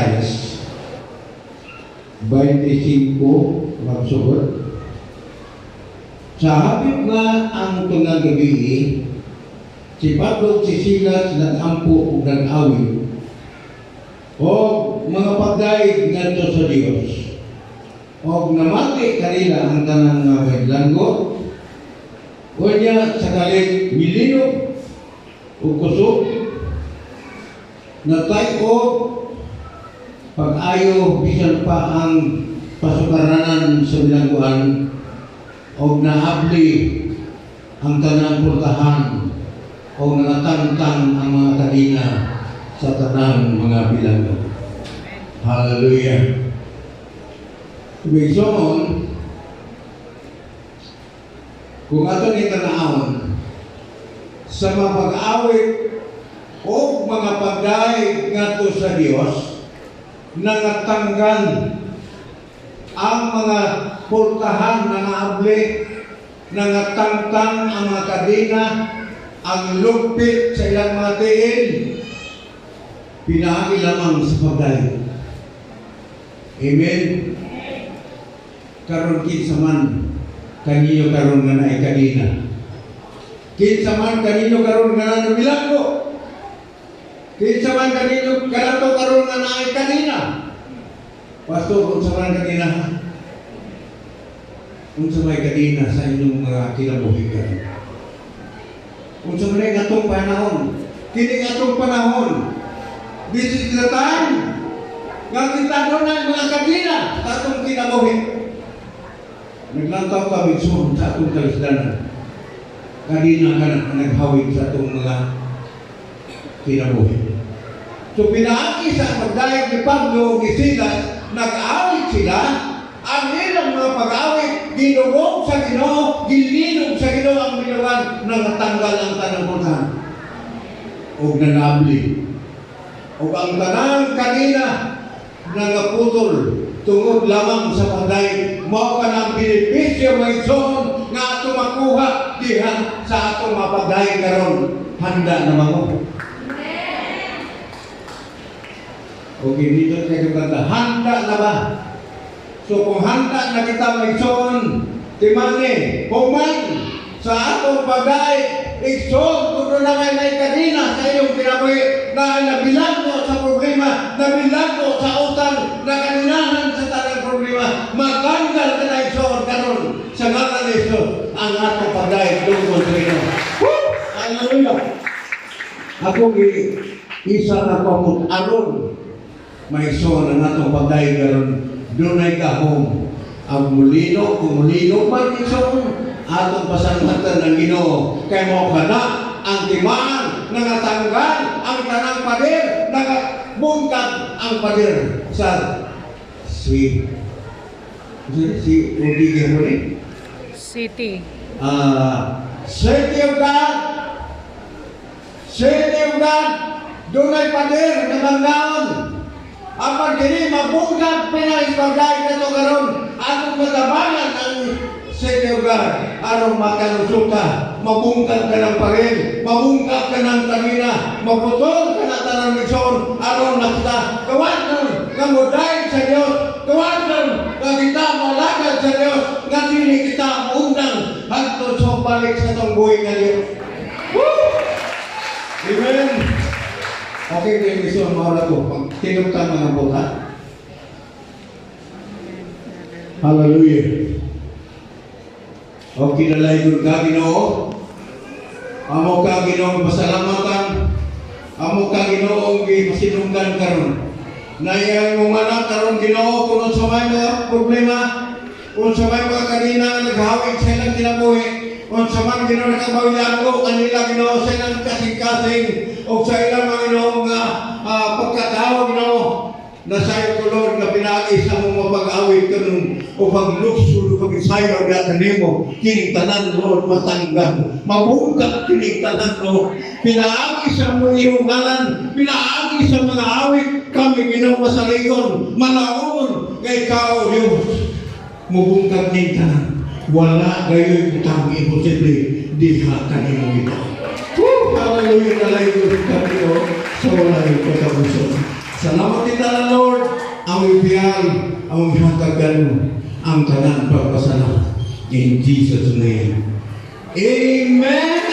Visayas. 25 magsugod. Sa hapit nga ang tungang gabi, si Pablo ug si Silas nag-ampo ug nag-awit o mga pagdayeg ngadto sa Dios. Og namati kanila ang tanang nga bilanggo. Unya sa kalit milinog ug kusog, natay-og pag-ayo bisan pa ang pasukaranan sa bilangguan og naabli ang tanang pultahan o nangatangtang ang mga kadina sa tanang mga bilanggo. Hallelujah. Igsoon, kung ato ni tanawon sa mga pag-awit o mga pagdayeg ngadto sa Dios, nangatanggal ang mga pultahan, nangaabli, nangatangtang ang mga kadena, ang lupit sa ilang mga tiil, pinaagi lamang sa pagdayeg. Amen. Karon, kinsa man kaninyo karon nga naay kadena? Kinsa man kaninyo karon nga nabilanggo? Kinsa man kaninyo kanato karon nga naay kadena? Pastor, unsa man kadena? Unsa may kadena sa inyong mga kinabuhi karon? Unsa man ay atong panahon? Kini atong panahon. This is the time nga kita doon mga kadena sa atong kinabuhi. Naglantaw kami sa atong kalisdanan. Kadena ka na naghawid sa atong mga kinabuhi. So pinaagi sa pagdayeg ni Pablo ug ni Silas, nag-awit sila, ang ilang mga pag-awit, ginugog sa Ginoo, gilinog sa Ginoo ang bilangguan, nangatanggal ang tanang pultahan. Og nanabli. Og ang tanang kadena nangaputol tungod lamang sa pagdayeg. Mao ka ng benepisyo, mga igsoon, nga ato makuha diha sa atong mapagdayeg karon. Handa na mo? Okay, dito kayo kanta. Handa na ba? So kung handa na kita, mga igsoon, timani, human sa atong pagdayeg, igsoon, kung na may may kadena sa iyong kinabuhi, na nabilanggo sa problema, nabilanggo sa utang, nakadenahan sa tanang problema, matanggal ka na, igsoon, karon sa ngalan ni Jesus, ang atong pagdayeg tungkol sa Ginoo. Woo! Hallelujah! Ako isa na ko aron maigsoon ang atong pagdayeg karon dunay gahom ang mulino. Kung mulino man, igsoon, atong pasalamatan ng Ginoo kay mao kana ang timaan, nangatanggal ang tanang pader, nangabungkag ang pader sa si si Udige mo ni City. City of God. City of God, dunay pader nga banggaon. Apan kini mabungkag pinaagi sa pagdayeg nato karon, atong matabangan ang City of God aron makalusot ka, mabungkag ka ng pader, mabungkag ka ng kadena, maputol ka na tanang, igsoon, aron na kita kawaton nga modayeg sa Dios, kawaton nga kita malagad sa Dios, nga dili kita maundang hangtod sa balik sa atong buhi nga Dios. Woo! Amen. Okay, kay gusto mo ko. Pag tinugtang mga buta. Hallelujah. O kinalaygon ka, Ginoo. Amo ka, Ginoo, pasalamatan. Amo ka, Ginoo, gipasinunggan karon. Nayang mo anak karon, Ginoo, kung sa may mga problema, kung sa may mga kadena nga naghawid sa ilang kinabuhi, kung sa man, Ginoo, nakabawilago kanila, Ginoo, sa ilang kasing-kasing o sa ilang mga, Ginoo, nga pagkatao, Ginoo, nasayop ko, Lord, nga pinaagi sa mong mapag-awit karon o pagluksod o pag-isayaw na kanimo, kining tanan, Lord, matanggal, mabungkag kining tanan, Lord, pinaagi sa mong iyong ngalan, pinaagi sa mga awit kami, Ginoo, masaligon, malaon kay ikaw Diyos mubungkag ning tanan. Wala gayoy butang imposible diha kanimo ito. Woo! Hallelujah, dalaygon ka, Ginoo, sa walay katapusan. Salamat kita na, Lord, ang ibiyal, ang hatagan ang tanan pagpasalamat. In Jesus' name. Amen.